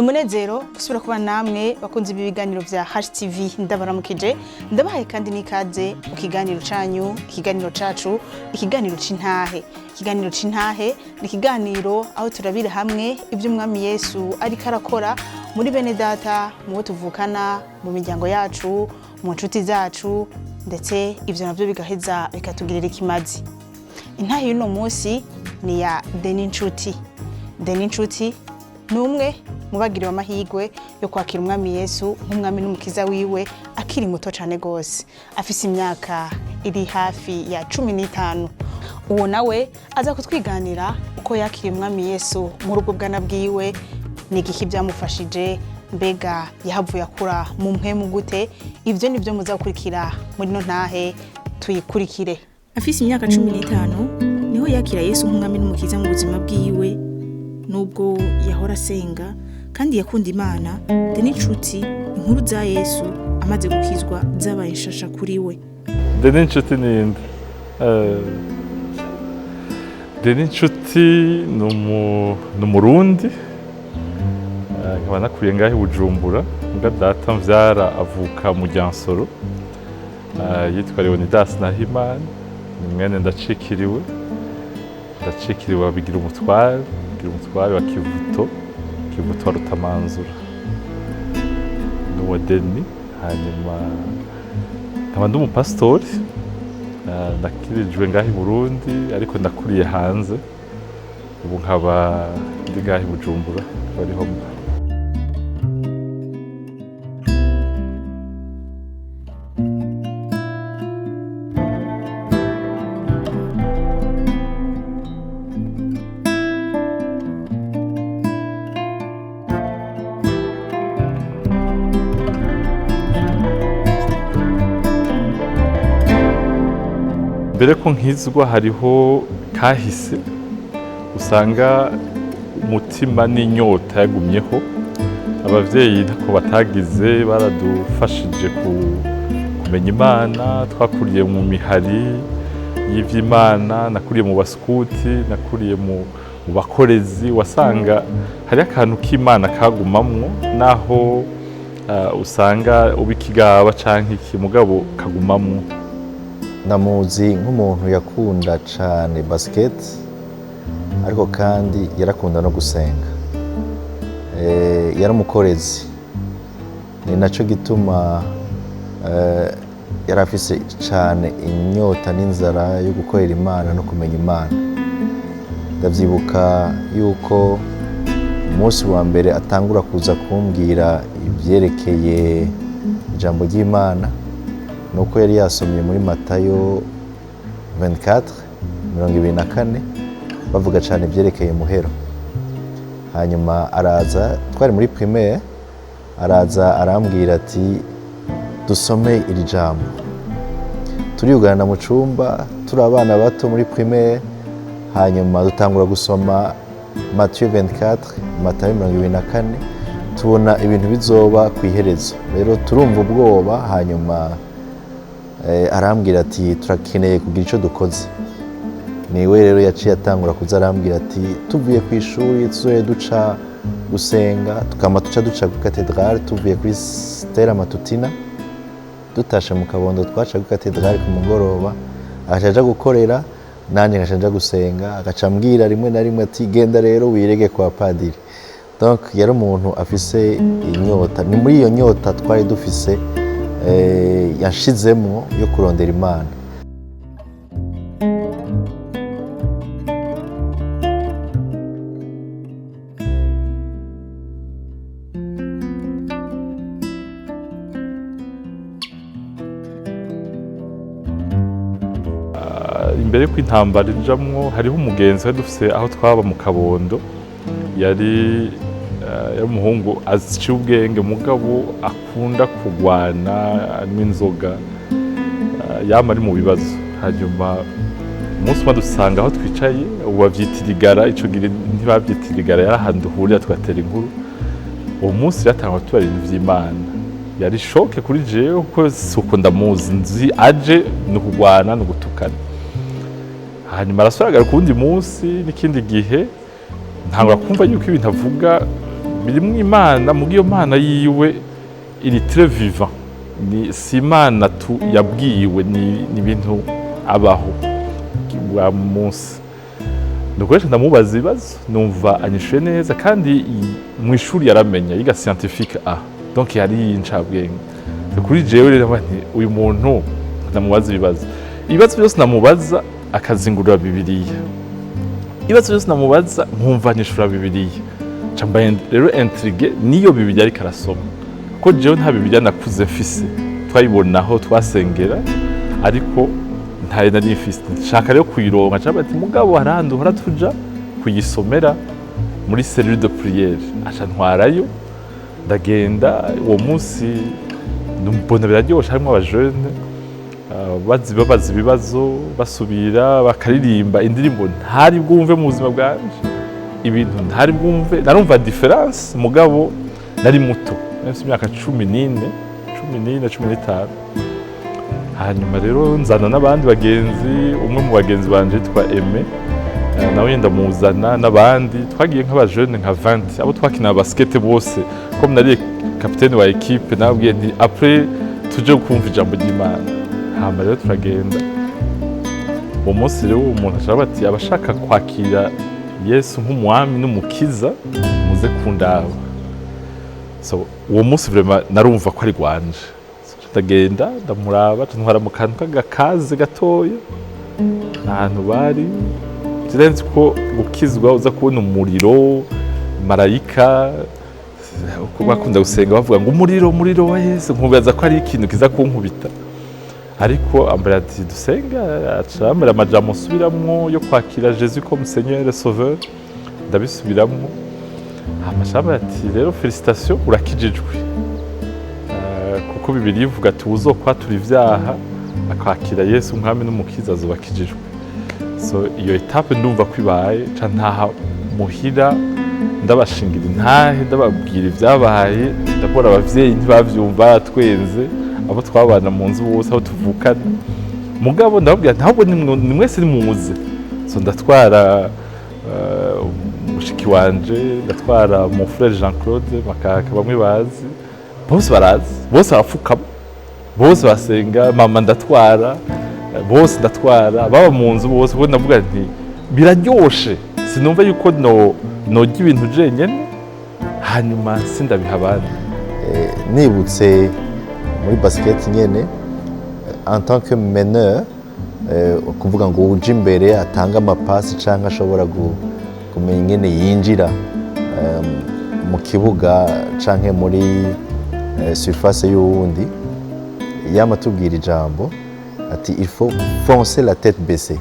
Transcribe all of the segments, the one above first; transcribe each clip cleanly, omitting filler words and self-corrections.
Ni umunezero gusubira kuba namwe bakunzi b'ibiganiro vya HTV. Ndabaramukije, ndabahaye kandi n'ikaze mu kiganiro canyu, ikiganiro cacu, ikiganiro c'intahe. Ikiganiro c'intahe ni ikiganiro aho turabira hamwe ibyo Umwami Yesu ariko arakora muri bene data, mu bo tuvukana, mu miryango yacu, mu nshuti zacu, ndetse ivyo navyo bigaheza bikatugirira ikimazi. Intahe y'uno munsi ni ya Deni Nshuti. Deni Nshuti ni umwe mu bagiriwe amahirwe yo kwakira Umwami Yesu nk'umwami n'umukiza wiwe akiri muto cyane rwose, afise imyaka iri hafi ya 15. Uwo nawe aza kutwiganira uko yakiriye Umwami Yesu muri ubwo bwana bwiwe, ni igiki byamufashije, mbega yahavuye akura mu mpwemu gute? Ibyo ni byo muza gukurikira muri no ntahe. Tuyikurikire. Afise imyaka 15 niho yakira Yesu nk'umwami n'umukiza mu buzima bwiwe. Nubwo yahora asenga kandi yakunda Imana, Deni Nshuti inkuru za Yesu amaze gukizwa zabaye nshasha kuri we. Deni Nshuti ni nde? Deni Nshuti ni Umurundi, nkaba nakuriye ngaho i Bujumbura, mbwa data mvyara avuka mu Ryansoro. Yitwa Leonidas Nahimana, ni mwene Ndacikiriwe. Ndacikiriwe abigira umutware, agira umutware wa Kivuto, Kivuto wa Rutamanzura. N'uwo Deni, hanyuma nkaba ndi umupasitori. Nakirijwe ngaho i Burundi ariko nakuriye hanze, ubu nkaba ndi ngaho i Bujumbura, akaba ariho mba. Mbere ko nkizwa hariho kahise usanga umutima n'inyota yagumyeho. Abavyeyi ntako batagize, baradufashije kumenya Imana. Twakuriye mu mihari y'ivy'Imana, nakuriye mu baskuti, nakuriye mu bakorezi. Wasanga hariho akantu k'Imana kagumamwo, naho usanga uba ikigaba canke iki, mugabo kagumamwo. Ndamuzi nk'umuntu yakunda cyane basket, ariko kandi yarakunda no gusenga. Yari umukorezi, ni nacyo gituma yari afise cyane inyota n'inzara yo gukorera Imana no kumenya Imana. Ndabyibuka yuko umunsi wa mbere atangura kuza kumbwira ibyerekeye ijambo ry'Imana nuko yari yasomye muri Matayo 24 24, bavuga cyane ibyerekeye muhero. Hanyuma araza, twari muri primaire, araza arambwira ati: "Dusome iri jambo." Turiyugana mu cumba, turi abana bato muri primaire, hanyuma dutangura gusoma Matthieu 24, Matayo 24, tubona ibintu bizoba ku iherezo. Rero turumva ubwoba. Hanyuma arambwira ati: "Turakeneye kugira icyo dukoze." Niwe rero yaciye atangura kuza arambwira ati tuvuye ku ishuri tuzoye duca gusenga. Tukama tuca duca kuri katedrale, tuvuye kuri Stella Matutina dutashe mu Kabondo, twaca kuri katedrale ku mugoroba. Agaca aja gukorera, nanjye ngaca nja gusenga. Agaca ambwira rimwe na rimwe ati: "Genda rero wirege kwa padiri." Donc yari umuntu afise inyota. Ni muri iyo nyota twari dufise yashizemwo yo kurondera Imana. Imbere yuko intambara ijamwo, hariho umugenzi wari dufise aho twaba mu Kabondo. Yari umuhungu aciye ubwenge, mugabo akunda kugwana, anywa inzoga, yama ari mu bibazo. Hanyuma umunsi umwe dusanga aho twicaye, ubu bavyita irigara, ico gihe ntibavyita irigara, yari ahantu duhurira tugatera inkuru. Uwo munsi yatangwa tuba ibintu vy'Imana. Yari choqué kuri jewe kuko si uko ndamuzi, nzi aje ni ukugwana, ni ugutukana. Hanyuma arasubira agaruka uwundi munsi n'ikindi gihe, ntangura kumva yuko ibintu avuga Birimwo Imana, muga iyo Mana yiwe iri très vivant. Ni si Imana tu yabwiwe, ni ibintu abaho bwa munsi. Nukoresha ndamubaza ibibazo, numva anyishuye neza, kandi mu ishuri yaramenya, yiga scientifique A, donc yari incabwenge. Kuri jewe rero ndavuga nti uyu muntu ndamubaza ibibazo, ibibazo byose namubaza akazingurura Bibiliya, ibibazo byose namubaza nkumva anyishura Bibiliya. Nca mbaye rero intrigué niyo Bibiliya ariko arasoma, ko jewe nta Bibiliya nakuze mfise. Twayibonaho twasengera, ariko ntayo nari mfise. Nshaka rero kuyironka, nca ati: "Mugabo hari ahantu uhora tuja kuyisomera muri cellule de prière." Aca ntwarayo, ndagenda. Uwo munsi mbona biraryoshe, harimo abajene bazi babaza ibibazo, basubira bakaririmba indirimbo ntari bwumve mu buzima bwanje, ibintu ntari bwumve. Narumva différence, mugabo nari muto, nari mfise imyaka 14, 14, 15. Hanyuma rero nzana n'abandi bagenzi, umwe mu bagenzi banje yitwa Aimé, nawe ndamuzana n'abandi. Twagiye nk'abajene nka 20, abo twakina basket bose. Ko nari kapitene wa équipe, nababwiye nti: "Après tuje kumva ijambo ry'Imana." Hama rero turagenda. Uwo munsi rero umuntu ashobora ati: "Abashaka kwakira Yesu nk'umwami n'umukiza, muze kundaba." So uwo munsi vraiment narumva ko ari gwanje. So, ndagenda, ndamuraba, ntwara mu kantu k'agakaze gatoya ahantu bari. Sinzi ko gukizwa uza kubona umuriro, marayika, uko bakunda gusenga bavuga ngo umuriro, umuriro wa Yesu, nkubaza ko ari ikintu kiza kunkubita. Ariko ambara ati: "Dusenga." Aca ambara amajambo nsubiramwo yo kwakira Jésus comme Seigneur et Sauveur, ndabisubiramwo. Hama aca ati: "Rero félicitations, urakijijwe." Kuko Bibiliya ivuga ati: "Uwuzokwatura ivyaha akakira Yesu umwami n'umukiza azoba akijijwe." So iyo étape ndumva ko ibaye, ca ntaha muhira, ndabashingira intahe, ndababwira ibyabaye. Ndabona abavyeyi ntibavyumva, twenze abo twabana mu nzu bose, aho tuvukana. Mugabo ndababwira nti: "Ahubwo ni mwese nimuze." So ndatwara mushiki wanje, ndatwara mon frère Jean Claude Makaka, bamwe bazi, bose barazi, bose barapfukama, bose basenga. Mama ndatwara, bose ndatwara, baba mu nzu bose, kuko ndavuga nti biraryoshe, sinumva yuko no nojya ibintu jenyene, hanyuma sindabiha abandi. Nibutse muri basket nyene, en tant que meneur, kuvuga ngo uje imbere atanga amapasi canke ashobora kumenya ingene yinjira mu kibuga canke muri surface y'uwundi, yama atubwira ijambo ati: "Il faut foncer la tête baissée."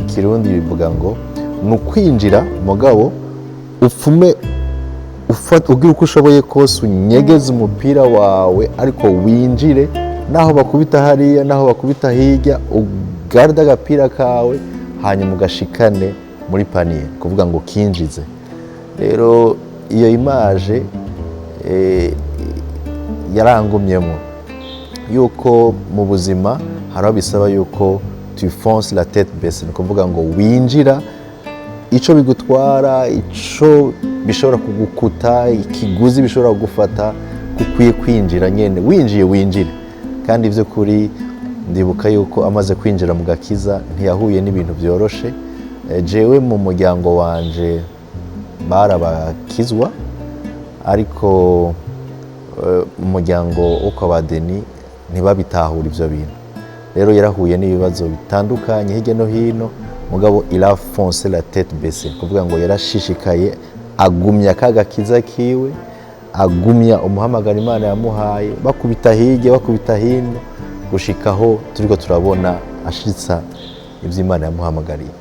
Ikirundi bivuga ngo ni ukwinjira, mugabo upfume ugira uko ushoboye kose unyegeze umupira wawe, ariko winjire naho bakubita hariya, naho bakubita hirya, ugarde agapira kawe, hanyuma ugashikane muri panier, kuvuga ngo kinjize. Rero iyo image yarangumyemo yuko mu buzima hari aho bisaba yuko tu fonces la tête baissée, ni ukuvuga ngo winjira ico bigutwara, ico bishobora kugukuta, ikiguzi bishobora kugufata, kukwiye kwinjira nyene. Winjiye, winjire. Kandi by'ukuri ndibuka yuko amaze kwinjira mu gakiza ntiyahuye n'ibintu byoroshe. Jewe mu muryango wanje barabakizwa, ariko umuryango wo kwa ba Denis ntibabitahura ivyo bintu. Rero yarahuye n'ibibazo bitandukanye hirya no hino, mugabo il a foncé la tête baissée, kuvuga ngo yarashishikaye, agumya ka gakiza kiwe, agumya umuhamagaro Imana yamuhaye, bakubita hirya, bakubita hino, gushikaho turiko turabona ashitsa ivyo Imana yamuhamagariye.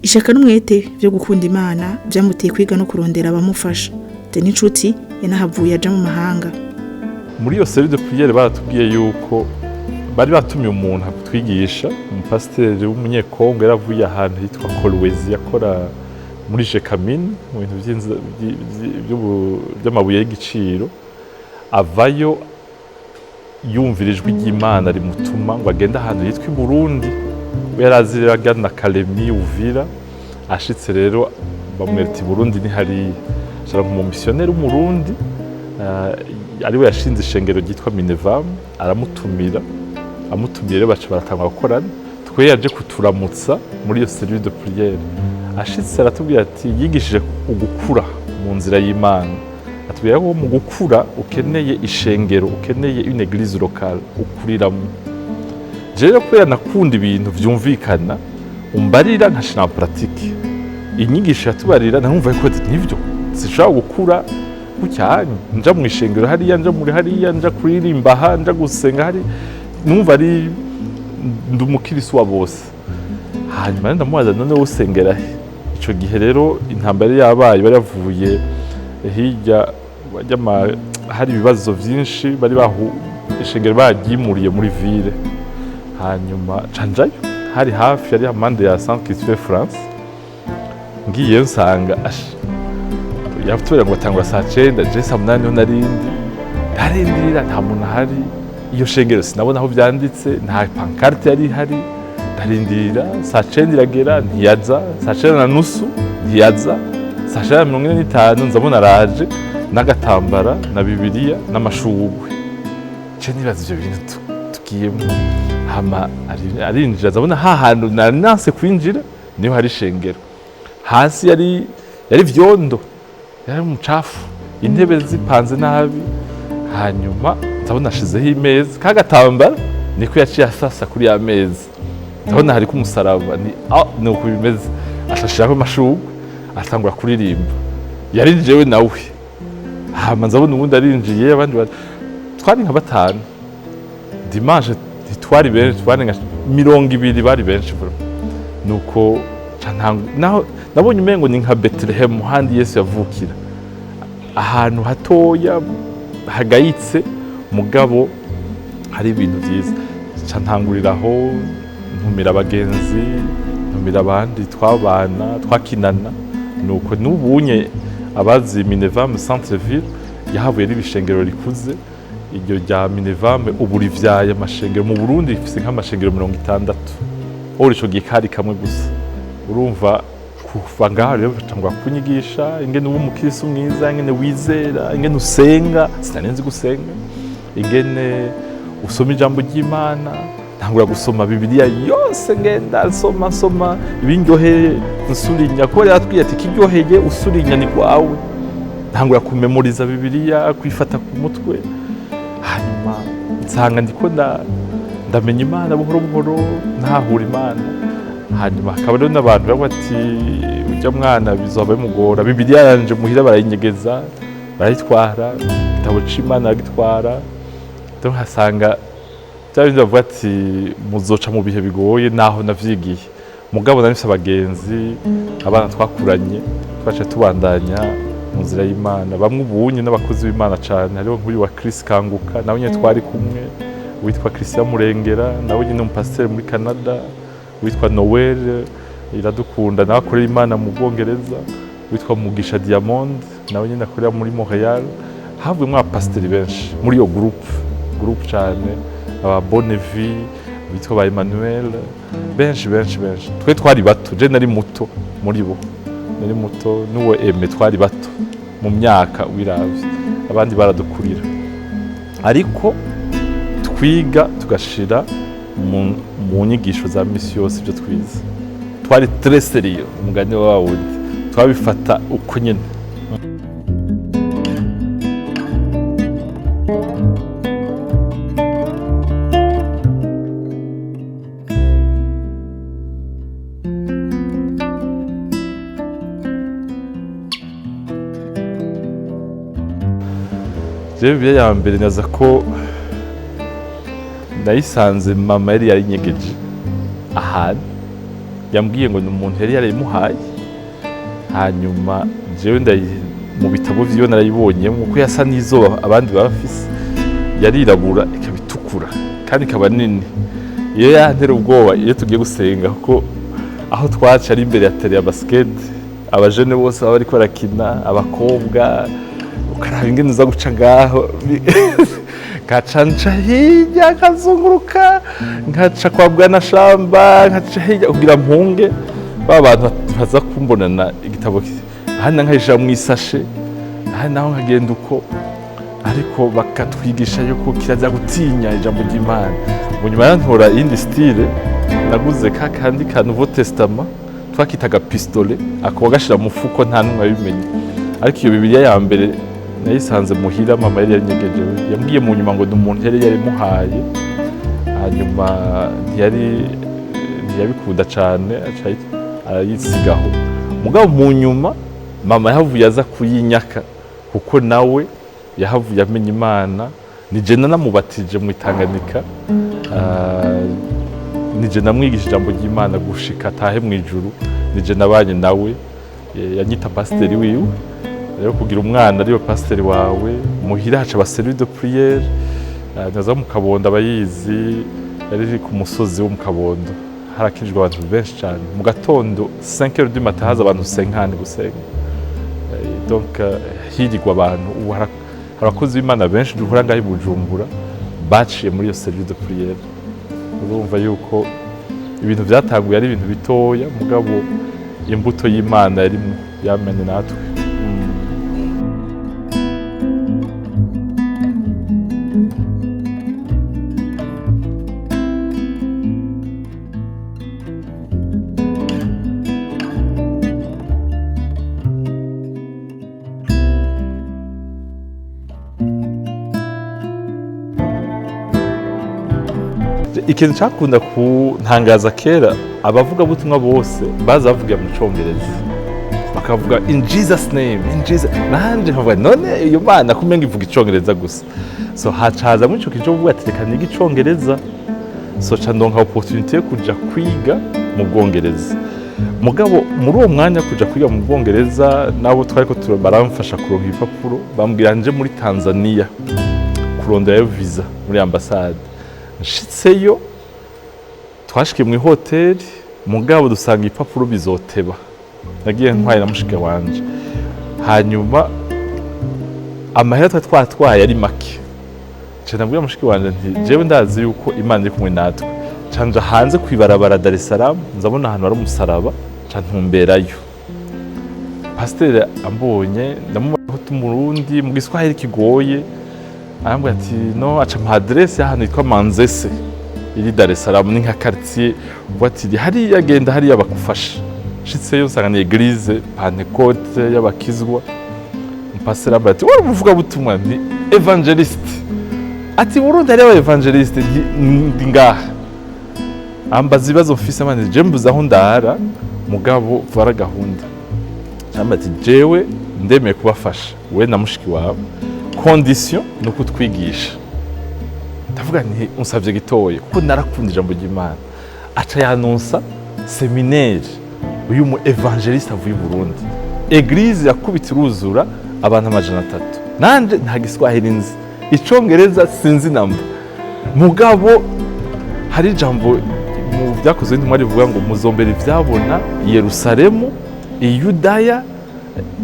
Ishaka n'umwete byo gukunda Imana byamuteye kwiga no kurondera abamufasha. Denis Nshuti yanahavuye aja mu mahanga. Muri iyo cellule de prière baratubwiye yuko bari batumiye umuntu atwigisha, umupasiteri w'umunyekongo yaravuye ahantu hitwa Kolwezi, yakora muri Gécamines mu bintu by'amabuye y'igiciro. Avayo yumvira ijwi ry'Imana rimutuma ngo agende ahantu hitwa i Burundi. We yari azi rero agana Kalemi, Uvira. Ashitse rero bamwereka i Burundi ni hariya. Acaronka umumisiyoneri w'Umurundi, ariwe yashinze ishengero ryitwa Minevam, aramutumira. Amutumiye rero baca baratangura gukorana. Twe yaje kuturamutsa muri iyo cellule de prière. Ashitse aratubwira ati yigishije ugukura mu nzira y'Imana. Atubwira ko mu gukura ukeneye ishengero, ukeneye une église locale ukuriramo. Jewe rero kubera nakunda ibintu vyumvikana, umbarira nkashira en pratique. Inyigisho yatubarira narumva ko nivyo, sinshobora gukura gucyanye nja mu ishengero hariya, nja muri hariya, nja kuririmba aha, nja gusenga hari, numva ari ndi umukirisu wa bose. Hanyuma rero ndamubaza: "None wowe usengera he?" Ico gihe rero intambara yari yabaye, bari bavuye hirya hari ibibazo vyinshi, bari bahu ishengero baryimuriye muri ville. Hanyuma canjayo, hari hafi, yari amande ya Centre Culturel France. Ngiyeyo nsanga yatubwira ngo batangura saa 9, je saa 8 niho narindi. Ndarindira, nta muntu ahari. Iyo shengero sinabona aho vyanditse, nta pancarte yari ihari. Ndarindira, saa 9 iragera ntiyaza, saa 9:30 ntiyaza, saa 9:45 nzabona araje n'agatambara na Bibiliya n'amashurwe. Ce nibaza ivyo bintu tugiyemo. Hama arinjira, azabona ha hantu nari nanse kwinjira niho hari ishengero. Hasi yari vyondo, yari umucafu, intebe zipanze nabi. Hanyuma ndabona ashizeho imeza, kagatambara niko yaciye asasa kuri ya meza. Ndabona hariko umusaraba, ni ah, ni uko bimeze. Ashashiraho amashurwe, atangura kuririmba. Yari jewe nawe. Hama nzabona uwundi arinjiye, abandi twari nka batanu. Dimanche ntitwari benshi, twari nka 20, bari benshi vraiment. Nuko naho nabonye umengo ni nka Bethlehem handi Yesu yavukira, ahantu hatoya hagayitse, mugabo hari ibintu vyiza. Ca ntanguriraho, ntumira abagenzi, ntumira abandi twabana, twakinana. Nuko n'ubunye abazi Minevam centre ville yahavuye n'ibishengero rikuze. Iryo rya Minevam ubu rivyaye amashengero mu Burundi, rifise nk'amashengero 60. Or ico gihe kari kamwe gusa. Urumva kuva ngaho rero batangura kunyigisha ingene uba umukristo mwiza, ingene wizera, ingene usenga. Sinari nzi gusenga, ingene usoma ijambo ry'Imana. Ntangura gusoma Bibiliya yose, ngenda nsoma nsoma ibindyoheye nsurinya, kuko yaratubwiye ati kiryoheye usurinya ni rwawe. Ntangura kumemoriza Bibiliya, kwifata ku mutwe. Hanyuma nsanga ndiko ndamenya Imana buhoro buhoro, ntahura Imana. Hanyuma hakaba rero n'abantu bavuga ati ujya mwana bizoba bimugora, Bibiliya yanje muhira barayinyegeza, barayitwara, igitabo c'Imana baragitwara. Rero nkasanga bya bindi bavuga ati muzoca mu bihe bigoye, naho navyigiye. Mugabo nari mfise abagenzi, abana twakuranye, twaciye tubandanya mu nzira y'Imana. Bamwe ubunye n'abakozi b'Imana cane, hariho nk'uyu wa Chris Kanguka, nawe nyene twari kumwe, witwa Christian Murengera, nawe nyene umupasiteri muri Canada, witwa Noel Iradukunda, nawe akorera Imana mu Bwongereza, witwa Mugisha Diamond, nawe nyene akorera muri Montreal. Havuyemo abapasiteri benshi muri iyo groupe cane, aba Bonnevie, bitwa ba Emmanuel, benshi benshi benshi. Twe twari bato, je nari muto muri bo, nari muto n'uwo Aime, twari bato mu myaka wiravye, abandi baradukurira. Ariko twiga tugashira mu nyigisho za misi yose ibyo twize. Twari très sérieux, umugani wa wundi, twabifata uko nyene. Jewe Bibiliya ya mbere naza ko nayisanze mama yari yarinyegeje ahantu, yambwiye ngo ni umuntu yari yarayimuhaye. Hanyuma jewe mu bitabo vyiwe narayibonyemo ko yasa n'izuba abandi baba bafise, yarirabura ikaba itukura kandi ikaba nini. Iyo yantera ubwoba iyo tugiye gusenga, kuko aho twaca ari imbere ya terrain ya basket, abajene bose baba bariko barakina, abakobwa, ukaraba ingene uza guca ngaho, nkaca nca hirya, nkazunguruka, nkaca kwa Bwana Shamba, nkaca hirya kugira mpunge ba bantu baza kumbonana igitabo, ahandi nkayishira mu isashe. Ahandi naho nkagenda uko, ariko bakatwigisha yuko kiraza gutinya ijambo ry'Imana. Mu nyuma yantora iyindi style, naguze ka kandi ka Nouveau Testament twakitaga pistolet, ako gashira mu mufuko, nta numwe abimenye. Ariko iyo Bibiliya ya mbere nayisanze muhira, mama yari yanyegeje. Yambwiye mu nyuma ngo ni umuntu yari yarimuhaye, hanyuma ntiyabikunda cane, aca arayisigaho. Mugabo mu nyuma mama yahavuye aza kuyinyaka, kuko nawe yahavuye amenya Imana. Ni je nanamubatije mu Itanganika, nije namwigisha ijambo ry'Imana gushika atahe mu ijuru. Nije nabanye nawe, yanyita pasiteri wiwe. Rero kugira umwana ariwe pasiteri wawe, muhira haca aba cellule de prière naza mu Kabondo, abayizi yari iri ku musozi wo mu Kabondo, harakijwe abantu benshi cyane. Mu gatondo 5 heures du matin haza abantu 50 gusenga. Donc hirigwa abantu. Ubu hari abakozi b'Imana benshi duhura ngaho i Bujumbura baciye muri iyo cellule de prière. Urumva yuko ibintu byatanguye ari ibintu bitoya, mugabo imbuto y'Imana yarimo yamenye natwe. Ikintu cyakunda kuntangaza kera, abavugabutumwa bose baza bavuga mu Congereza, bakavuga "In Jesus name, in Jesus", nanje nkavuga: "None iyo Mana kumenga ivuga Icongereza gusa?" So hacaza muri ico kintu cyo kuvuga ati: "Reka nige Icongereza." So ca ndonka opportunité yo kuja kwiga mu Bwongereza. Mugabo muri uwo mwanya kuja kwiga mu Bwongereza, nabo twariko baramfasha kuronka ibipapuro, bambwira nje muri Tanzania kuronderayo visa muri ambasade. Nshitseyo, twashikiye mu ihoteli, mugabo dusanga ibipapuro bizoteba. Nagiye ntwaye na mushike wanje, hanyuma amahera twari twatwaye ari make. Nca ndabwira mushiki wanje nti: "Jewe ndazi yuko Imana iri kumwe natwe." Nca nja hanze kwibarabara Dar es Salaam, nzabona ahantu hari umusaraba, nca ntumberayo. Pasiteri ambonye, ndamubona ko tumurundi mu Giswahili kigoye, arambwira ati: "No", aca ampa adresse y'ahantu yitwa Manzese iri Dar es Salaam, ni nka quartier. Ubwo ati: "Hariya, genda hariya bakufasha." Nshitseyo nsanga ni église Pentecôte y'abakizwa. Pasiteri arambwira ati: "Wari umuvugabutumwa?" Ni évangéliste. Ati: "Burundi hariyo aba évangéliste?" Nti: "Ndi ngaha." Ambaza ibibazo mfise, amanje je mbuze aho ndara, mugabo vara gahunda. Arambwira ati: "Jewe ndemeye kubafasha we na mushiki wawe, condition ni uko utwigisha." Ndavuga nti: "Unsavye gitoye", kuko narakunda ijambo ry'Imana. Aca yanonsa séminaire uyu mu évangéliste avuye i Burundi. Église yakubita iruzura, abantu 300. Nanje nta Giswahili nzi, Icongereza sinzi namba, mugabo hari ijambo mu Byakozwe n'Intumwa rivuga ngo: "Muzombera ivyabona i Yerusalemu, i Yudaya,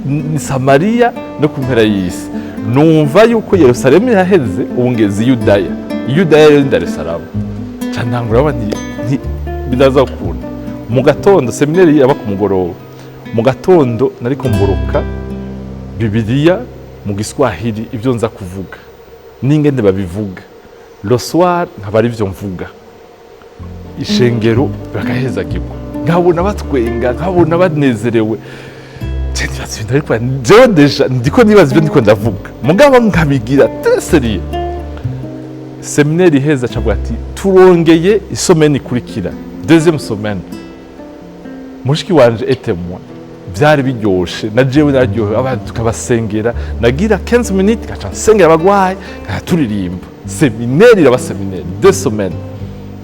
ni Samariya no ku mpera y'isi." Numva yuko Yerusalemu yaheze, ubu ngeze i Yudaya. I Yudaya rero ni Dar es Salaam. Ca ntangura nti bidaza gukunda. Mu gatondo, séminaire yaba ku mugoroba, mu gatondo nariko mboroka Bibiliya mu Giswahili, ibyo nza kuvuga n'ingene babivuga. Le soir nkaba ari byo mvuga, ishengero bagahezagirwa, nkabona batwenga, nkabona banezerewe. Je nibaza ibintu, ariko jewe déjà ndiko nibaza ibyo ndiko ndavuga, mugabo nkabigira très sérieux. Séminaire iheza, acavuga ati: "Turongeye i semaine ikurikira, deuxième semaine." Mushiki wanje etemwa byari biryoshe, na jewe naryohewe, abantu tukabasengera. Nagira 15 minutes gaca nsengera abagwayi, ngaca turirimba. Séminaire iraba séminaire 2 semaines,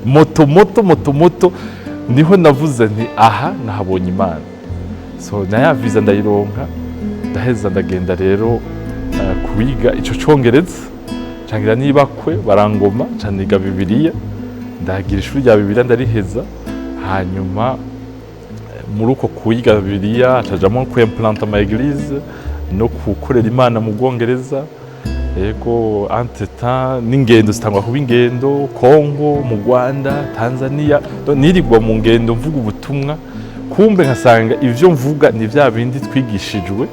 moto moto moto moto. Niho navuze nti: "Aha nahabonye Imana." So na ya visa ndayironka, ndaheza ndagenda rero kuwiga ico Congereza, cangira nibakwe barangoma, ca niga Bibiliya, ndagira ishuri rya Bibiliya, ndariheza. Hanyuma muri uko kuyiga Bibiliya hacajamwo ku implanta ama église no gukorera Imana mu Bwongereza. Yego, entre-temps n'ingendo zitangwa kuba ingendo, Kongo, mu Rwanda, Tanzania. Donc, nirirwa mu ngendo mvuga ubutumwa, kumbe nkasanga ivyo mvuga ni vya bindi twigishijwe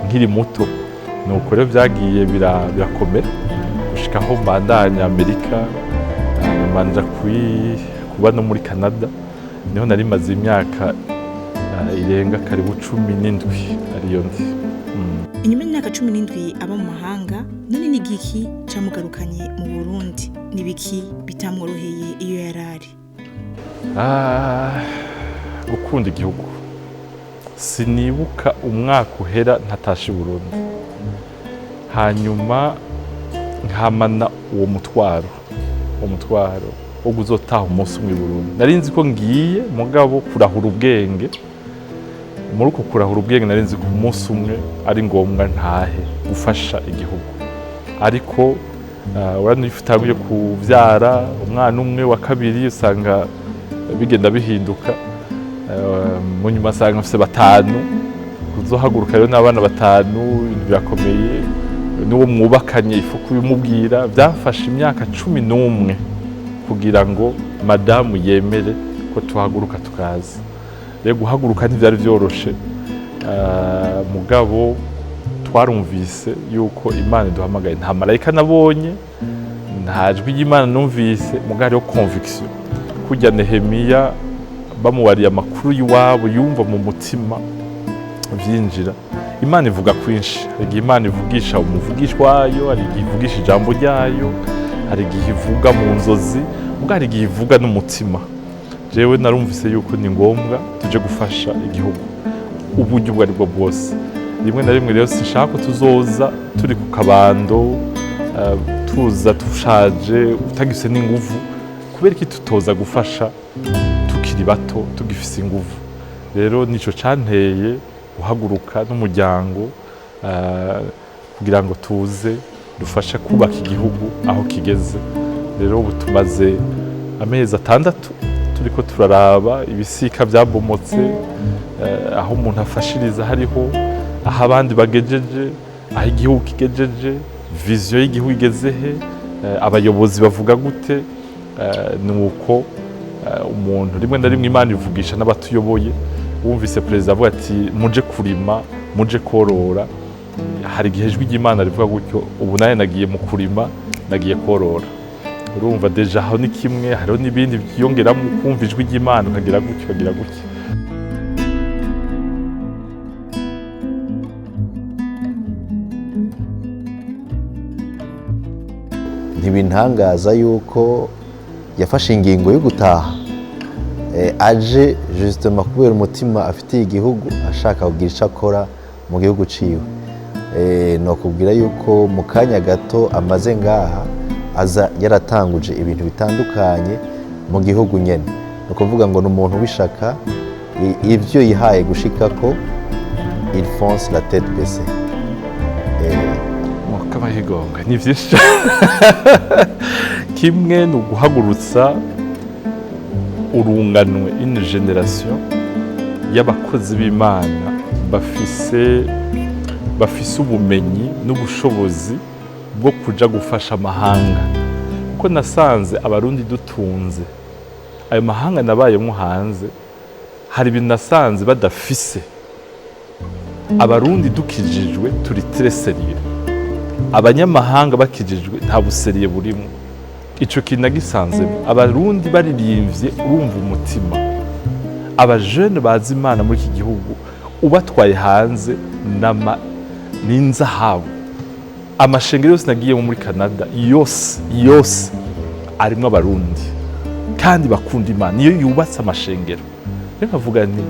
nkiri muto. Nuko rero byagiye birakomera gushika aho mbandanya Amerika, hanyuma nja kuba no muri Canada, niho nari maze imyaka irenga karibu 17 ariyo ndi. Inyuma y'imyaka 17 aba mu mahanga, none ni igiki camugarukanye mu Burundi? Ni biki bitamworoheye iyo yarari? Ah, gukunda igihugu. Sinibuka umwaka uhera ntatashe i Burundi, hanyuma nkamana uwo mutwaro wo kuzotaha umunsi umwe i Burundi. Nari nzi ko ngiye mugabo kurahura ubwenge. Muri uko kurahura ubwenge nari nzi ko umunsi umwe ari ngombwa ntahe gufasha igihugu. Ariko urabona, iyo utanguye kuvyara umwana umwe, wa kabiri, usanga bigenda bihinduka. Mu nyuma asanga mfise batanu. Kuzohaguruka rero n'abana batanu, ibintu birakomeye. N'uwo mwubakanye ifu kubimubwira. Byafashe imyaka 11 kugira ngo madamu yemere ko tuhaguruka tukaza. Rero guhaguruka ntivyari vyoroshe. Mugabo twarumvise yuko Imana iduhamagaye. Nta marayika nabonye, nta jwi ry'Imana numvise, mugabo hariho conviction. Kurya Nehemiya bamubariye amakuru y'iwabo, yumva mu mutima vyinjira. Imana ivuga kwinshi. Hari igihe Imana ivugisha umuvugishwa wayo, hari igihe ivugisha ijambo ryayo, hari igihe ivuga mu nzozi, mugabo hari igihe ivuga n'umutima. Jewe narumvise yuko ni ngombwa tuje gufasha igihugu uburyo ubwo aribwo bwose. Rimwe na rimwe rero sinshaka ko tuzoza turi ku kabando, tuza dushaje, utagifise n'inguvu. Kubera iki tutoza gufasha tukiri bato, tugifise inguvu? Rero nico canteye guhaguruka n'umuryango, kugira ngo tuze dufashe kubaka igihugu aho kigeze. Rero ubu tumaze amezi 6 turiko turaraba ibisika byabomotse, aho umuntu afashiriza hariho, aho abandi bagejeje, aho igihugu kigejeje, vision y'igihugu igeze he, abayobozi bavuga gute. Ni uko umuntu rimwe na rimwe Imana ivugisha n'abatuyoboye. Wumvise perezida avuga ati: "Muje kurima, muje korora." Hari igihe ijwi ry'Imana rivuga gutyo. Ubu nawe nagiye mu kurima, nagiye korora. Urumva déjà aho ni kimwe, hariho n'ibindi byiyongeramo, kumva ijwi ry'Imana, ukagira gutyo, ukagira gutya. Ntibintangaza yuko yafashe ingingo yo gutaha. Aje justement kubera umutima afitiye igihugu, ashaka kugira icyo akora mu gihugu ciwe. Nokubwira yuko mu kanya gato amaze ngaha aza yaratanguje ibintu bitandukanye mu gihugu nyene. Ni ukuvuga ngo ni umuntu w'ishaka. Ivyo yihaye gushikako, il fonce la tête baissée. Kamahigonga ni byinshi cyane. Kimwe ni uguhagurutsa urunganwe, une génération y'abakozi b'Imana bafise ubumenyi n'ubushobozi bwo kuja gufasha amahanga, kuko nasanze Abarundi dutunze. Ayo mahanga nabayemo hanze, hari ibintu nasanze badafise. Abarundi dukijijwe turi très sérieux. Abanyamahanga bakijijwe nta bu sérieux burimo. Ico kintu nagisanzemo. Abarundi baririmbye urumva umutima. Abajene bazi Imana muri iki gihugu, ubatwaye hanze nama n'inzahabu. Amashengero yose nagiyemo muri Canada, yose yose arimwo Abarundi kandi bakunda Imana, niyo yubatse amashengero. Rero nkavuga nti: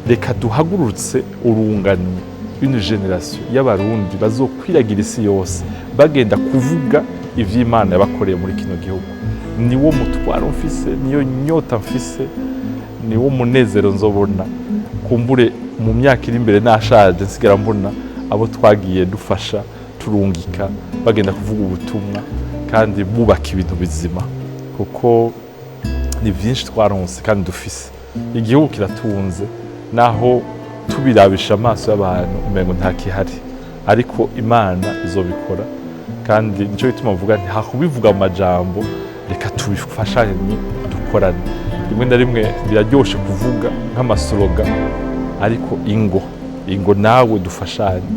"Reka duhagurutse urunganwe, une génération y'Abarundi bazokwiragira isi yose, bagenda kuvuga ivy'Imana yabakoreye muri kino gihugu." Niwo mutwaro mfise, niyo nyota mfise, niwo munezero nzobona kumbure mu myaka iri imbere, nashaje, nsigara mbona abo twagiye dufasha, turungika, bagenda kuvuga ubutumwa kandi bubaka ibintu bizima, kuko ni byinshi twaronse kandi dufise. Igihugu kiratunze, naho tubirabisha amaso y'abantu umengo nta kihari, ariko Imana izobikora. Kandi nico gituma mvuga nti hakubivuga mu majambo, reka tubifashanye, dukorane. Rimwe na rimwe biraryoshe kuvuga nk'amaslogan, ariko ingo, ingo nawe dufashanye.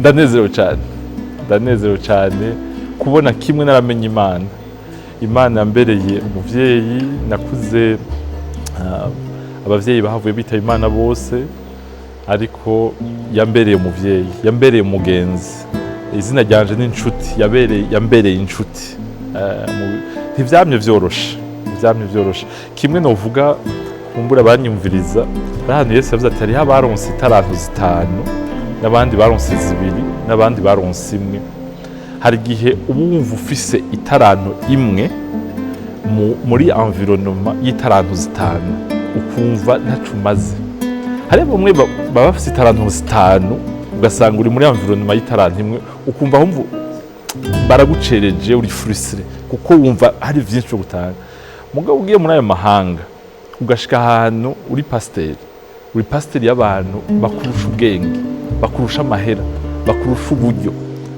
Ndanezerewe cyane, ndanezerewe cyane kubona kimwe naramenye Imana. Imana yambereye umuvyeyi. Nakuze abavyeyi bahavuye bitaba Imana bose, ariko yambereye umuvyeyi, yambereye umugenzi. Izina ryanje ni Inshuti, yambereye inshuti. Ntivyamye vyoroshe, ntivyamye vyoroshe. Kimwe novuga, kumbura banyumviriza, ahantu Yesu yavuze ati hariho abaronse itaranto 5, n'abandi baronse 2, n'abandi baronse 1. Hari igihe uba wumva ufise itaranto 1 muri environnement y'itaranto 5, ukumva ntaco umaze. Hari bamwe baba bafise itaranto 5, ugasanga uri muri environnement y'itaranto 1, ukumva wumva baragucereje, uri frustré kuko wumva hari vyinshi vyo gutanga. Mugabo ugiye muri ayo mahanga, ugashika ahantu uri pasiteri, uri pasiteri y'abantu bakurusha ubwenge, bakurusha amahera, bakurusha uburyo,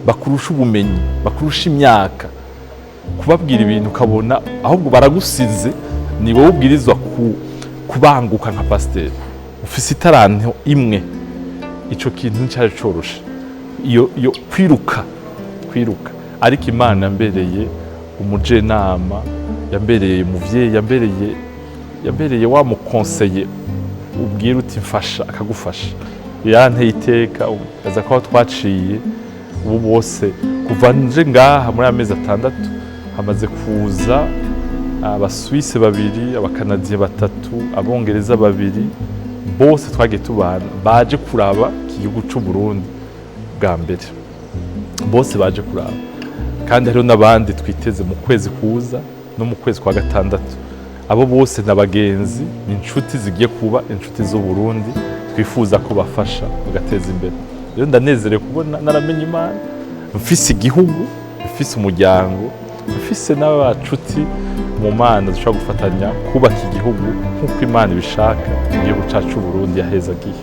bakurusha ubumenyi, bakurusha imyaka, kubabwira ibintu ukabona ahubwo baragusize, ni wowe ubwirizwa kubanguka nka pasiteri ufise itaranto 1. Ico kintu nticari coroshe, iyo kwiruka. Ariko Imana yambereye umujenama, yambereye umuvyeyi, yambereye wa mukonseye ubwira uti mfasha, akagufasha. Yaranteye iteka, aza ko aho twaciye ubu bose kuva nje ngaha muri amezi 6, hamaze kuza Abasuwise 2, Abakanadiye 3, Abongereza 2, bose twagiye tubana, baje kuraba iki gihugu c'u Burundi bwa mbere. Bose baje kuraba, kandi hariho n'abandi twiteze mu kwezi kuza no mu kwezi kwa 6. Abo bose ni abagenzi, ni inshuti zigiye kuba inshuti z'u Burundi, twifuza ko bafasha bagateza imbere. Rero ndanezerewe kubona naramenye Imana, mfise igihugu, mfise umuryango, mfise n'abacuti mu Mana dushobora gufatanya kubaka igihugu nk'uko Imana ibishaka, igihugu cacu c'u Burundi yahezagiye.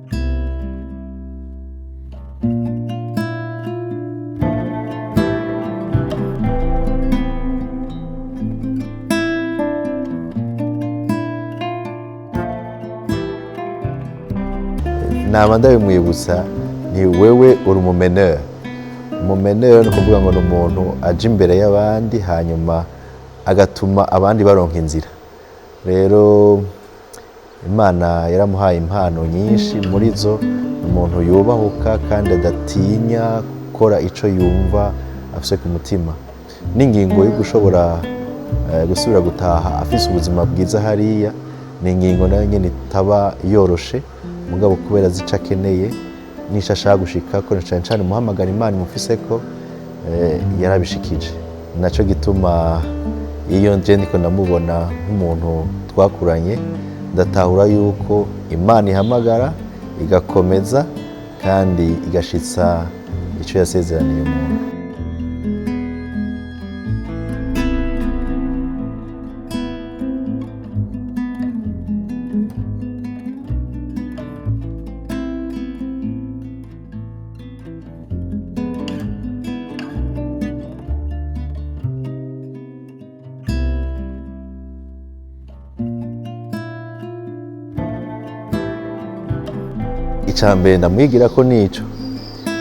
Naba ndabimwibutsa ni wewe uri umumeneur. Umumeneur ni ukuvuga ngo ni umuntu aja imbere y'abandi, hanyuma agatuma abandi baronka inzira. Rero Imana yaramuhaye impano nyinshi, muri zo ni umuntu yubahuka kandi adatinya gukora ico yumva afise ku mutima. N'ingingo yo gushobora gusubira gutaha afise ubuzima bwiza hariya, ni ingingo nayo nyene itaba yoroshe, mugabo kubera azi ico akeneye n'ico ashaka gushikako, na cane cane umuhamagara Imana imufiseko, yarabishikije. Naco gituma iyo nje ndiko ndamubona nk'umuntu twakuranye, ndatahura yuko Imana ihamagara igakomeza kandi igashitsa ico yasezeraniye umuntu. Icambere ndamwigira ko nico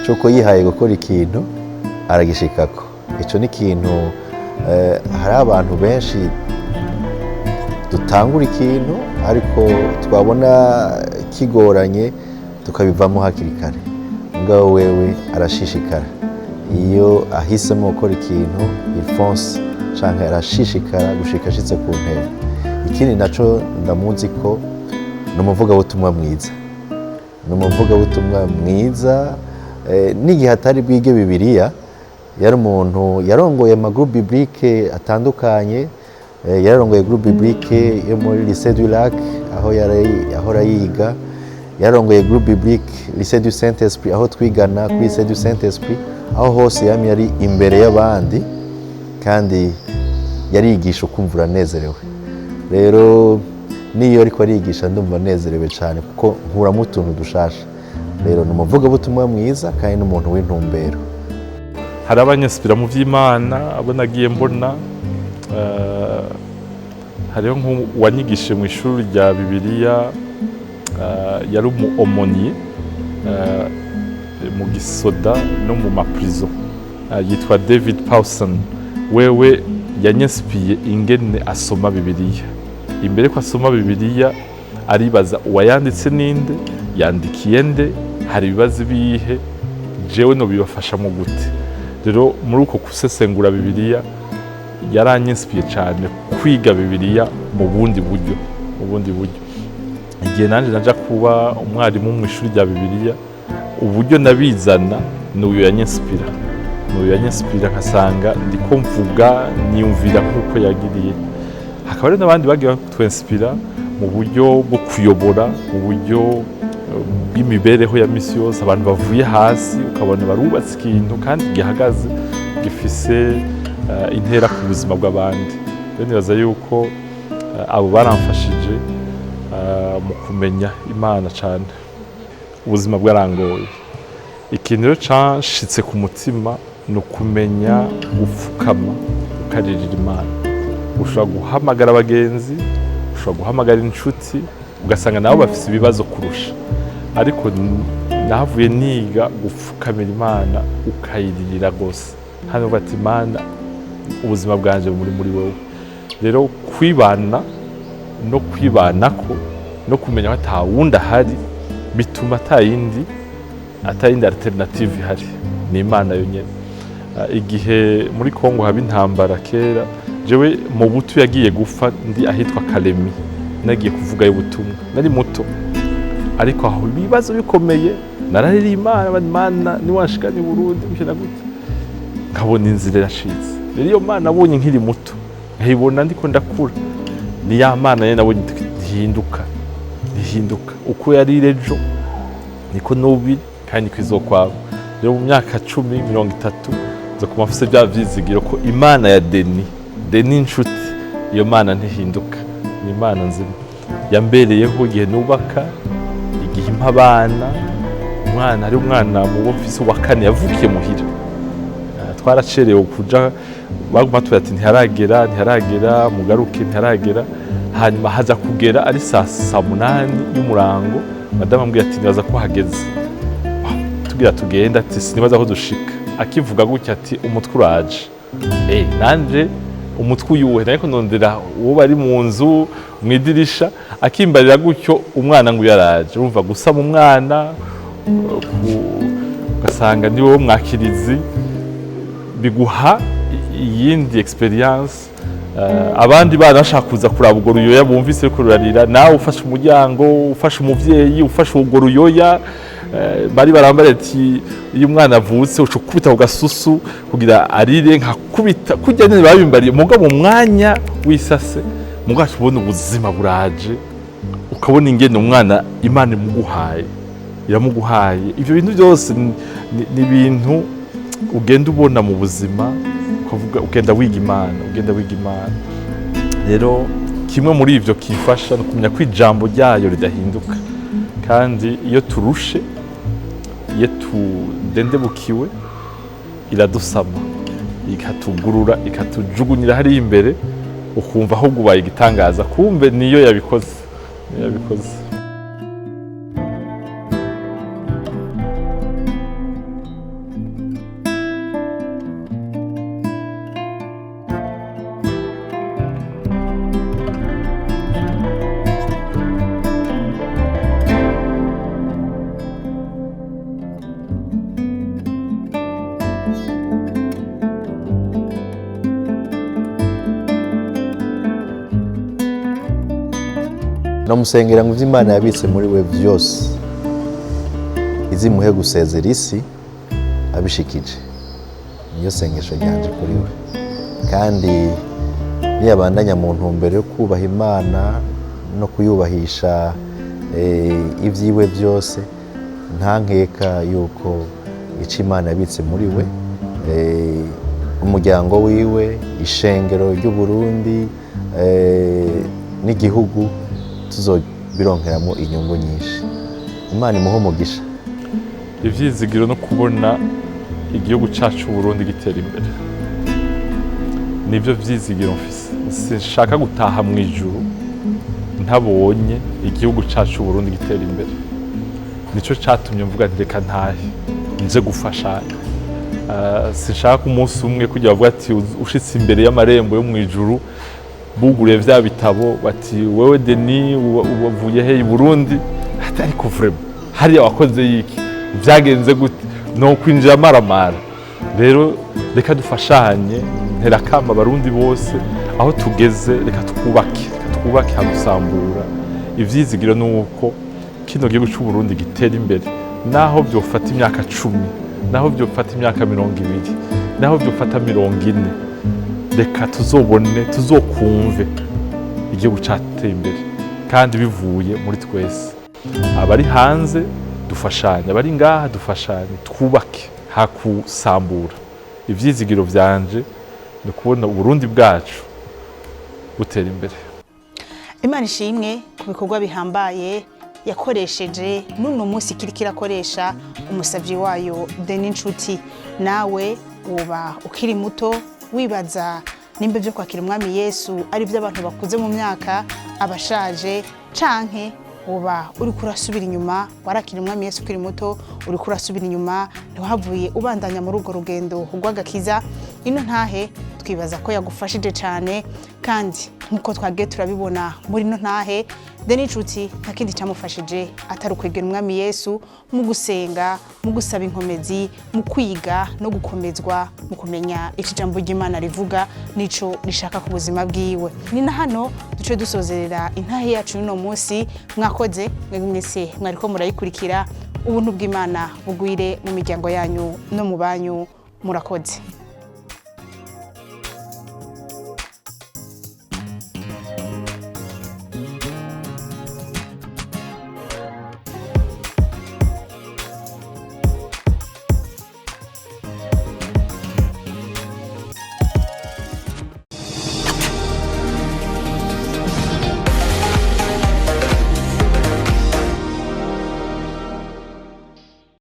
cuko yihaye gukora ikintu aragishikako. Ico ni ikintu hari abantu benshi dutangura ikintu ariko twabona kigoranye tukabivamo hakiri kare. Mugabo wewe arashishikara, iyo ahisemo gukora ikintu il fonce canke arashishikara gushika ashitse ku ntego. Ikindi naco ndamuzi ko ni umuvugabutumwa mwiza, ni umuvugabutumwa mwiza. N'igihe atari bwige Bibiliya, yari umuntu yarongoye ama groupe biblique atandukanye. Yararongoye groupe biblique yo muri Lycée du Lac aho ahora yiga, yarongoye groupe biblique Lycée du Saint Esprit aho twigana kuri Lycée du Saint Esprit, aho hose yamye ari imbere y'abandi kandi yarigisha ukumva uranezerewe. Rero niyo ariko arigisha ndumva nezerewe cyane kuko nkuramo utuntu dushasha. Rero ni umuvugabutumwa mwiza kandi n'umuntu w'intumbero. Hari abanyasipira mu by'Imana abo nagiye mbona, hariho nk'uwanyigishije mu ishuri rya Bibiliya, yari umu omoniye, mu gisoda no mu maprison. Yitwa David Pawson. Wewe yanyinspiye ingene asoma Bibiliya. Imbere ko asoma Bibiliya, aribaza: uwayanditse ninde? Yandikiye nde? Hari ibibazo bihe? Jewe no bibafashamo gute? Rero muri uko gusesengura Bibiliya, yaranyinspiye cyane kwiga Bibiliya mu bundi buryo. Igihe nanjye naja kuba umwarimu mu ishuri rya Bibiliya, uburyo nabizana ni uyu yanyinspira, ni uyu yanyinspira, nkasanga ndiko mvuga niyumvira nk'uko yagiriye. Hakaba hari n'abandi bagiye batwinspira mu buryo bwo kuyobora, mu buryo bw'imibereho ya misi yose, abantu bavuye hasi ukabona barubatse ikintu kandi gihagaze, gifise intera ku buzima bw'abandi. Rero nibaza yuko abo baramfashije mu kumenya Imana cyane. Ubuzima bwarangoye. Ikintu rero canshitse ku mutima ni ukumenya gupfukama ukaririra Imana. Ushobora guhamagara abagenzi, ushobora guhamagara inshuti, ugasanga nabo bafise ibibazo kurusha, ariko nahavuye niga gupfukamira Imana, ukayiririra rwose hano bati: "Imana, ubuzima bwanje buri muri wowe." Rero kwibana no kwibanako no kumenya ko ata wundi ahari bituma atayindi alternative ihari, ni Imana yonyene. Igihe muri Kongo haba intambara kera, jewe Mobutu yagiye gupfa ndi ahitwa Kalemi, nagiye kuvugayo ubutumwa, nari muto, ariko aho ibibazo bikomeye nararira Imana, bati: "Mana, niwanshikana i Burundi gutya na gutya," nkabona inzira iracitse. Rero iyo Mana nabonye nkiri muto, nkayibona ndiko ndakura, ni ya Mana nyene nabonye ntihinduka, ntihinduka. Uko yari ejo niko n'ubu iri, kandi niko izokwama. Rero mu myaka 10, 30 nza kuma mfise bya vyizigiro ko Imana ya Deni Inshuti, iyo Mana ntihinduka, ni Imana nzima yambereyeho igihe nubaka, igihe impa abana. Umwana, hari umwana mu bo mfise wa kane yavukiye muhira. Twaracerewe kuja, baguma batubwira ati: "Ntiharagera, ntiharagera, mugaruke, ntiharagera." Hanyuma haza kugera ari saa 8 y'umurango. Madamu ambwiye ati: "Nibaza ko hageze." Tugira tugenda, ati: "Sinibaza ko dushika." Akivuga gutya ati: "Umutwe uraje." Nanje umutwe uyuhe? Nariko ndondera uwo bari mu nzu mu idirisha, akimbarira gutyo umwana ngo yaraje. Urumva gusama umwana, ugasanga ni wowe mwakirizi, biguha iyindi experience. Abandi bana bashaka kuza kuraba urwo ruyoya bumvise ko rurarira, nawe ufashe umuryango, ufashe umuvyeyi, ufashe urwo ruyoya. Bari barambara ati: "Iyo umwana avutse uca ukubita ku gasusu kugira arire." Nkakubita kurya nyene babimbariye, muga mu mwanya w'isase muga ubona ubuzima buraje, ukabona ingene umwana Imana imuguhaye, iramuguhaye. Ivyo bintu byose ni ibintu ugenda ubona mu buzima, ukavuga ugenda wiga Imana, ugenda wiga Imana. Rero kimwe muri ivyo kimfasha ni ukumenya ko ijambo ryayo ridahinduka, kandi iyo turushe, iyo tudendebukiwe, iradusama, ikatugurura, ikatujugunyira hariya imbere, ukumva ahubwo ubaye igitangaza, kumbe niyo yabikoze, niyo yabikoze. Namusengera ngo ivyo Imana yabitse muri we byose izimuhe gusezera isi abishikije. Niyo sengesho ryanje kuri we. Kandi niyabandanya mu ntumbero yo kubaha Imana no kuyubahisha ibyiwe byose, nta nkeka yuko icyo Imana yabitse muri we, umuryango wiwe, ishengero ry'Uburundi n'igihugu tuzobironkeramo inyungu nyinshi. Imana imuhe umugisha. Ivyizigiro no kubona igihugu cacu Burundi gitera imbere, nivyo vyizigiro mfise. Sinshaka gutaha mu ijuru ntabonye igihugu cacu Burundi gitera imbere. Nico catumye mvuga nti: "Reka ntahe." Nje gufashanya. Sinshaka umunsi umwe kugira bavuga ati ushitse imbere y'amarembo yo mu ijuru, buguriye vya bitabo, bati: "Wewe Denis, wavuye he?" I Burundi. Ati: "Ariko vraiment hariya wakoze yiki? Vyagenze gute?" No kwinjira maramara. Rero reka dufashanye. Ntera kama Abarundi bose, aho tugeze, reka twubake, reka twubake hagusambura. Ivyizigiro ni uko kino gihugu c'u Burundi gitera imbere, naho vyofata imyaka 10, naho vyofata imyaka 20, naho vyofata 40. Reka tuzobone, tuzokumve igihugu cateye imbere, kandi bivuye muri twese. Abari hanze dufashanye, abari ngaha dufashanye, twubake hakusambura. Ivyizigiro vyanje ni ukubona Uburundi bwacu butera imbere. Imana ishimwe ku bikorwa bihambaye yakoresheje, n'uno munsi ikiriko irakoresha umusavyi wayo Denis Nshuti. Nawe woba ukiri muto, wibaza nimba ibyo kwakira Umwami Yesu ari iby'abantu bakuze mu myaka, abashaje, canke uba uriko urasubira inyuma. Warakira Umwami Yesu ukiri muto, uriko urasubira inyuma, ntiwahavuye ubandanya muri urwo rugendo rw'agakiza. Ino ntahe twibaza ko yagufashije cyane, kandi nk'uko twagiye turabibona muri ino ntahe, Denis Nshuti nta kindi cyamufashije atari ukwegera Umwami Yesu mu gusenga, mu gusaba inkomezi, mu kwiga no gukomezwa mu kumenya icyo ijambo ry'Imana rivuga n'ico rishaka ku buzima bwiwe. Ni na hano duce dusozerera intahe yacu y'uno munsi. Mwakoze mwebwe mwese mwariko murayikurikira. Ubuntu bw'Imana bugwire mu miryango yanyu no mu banyu. Murakoze.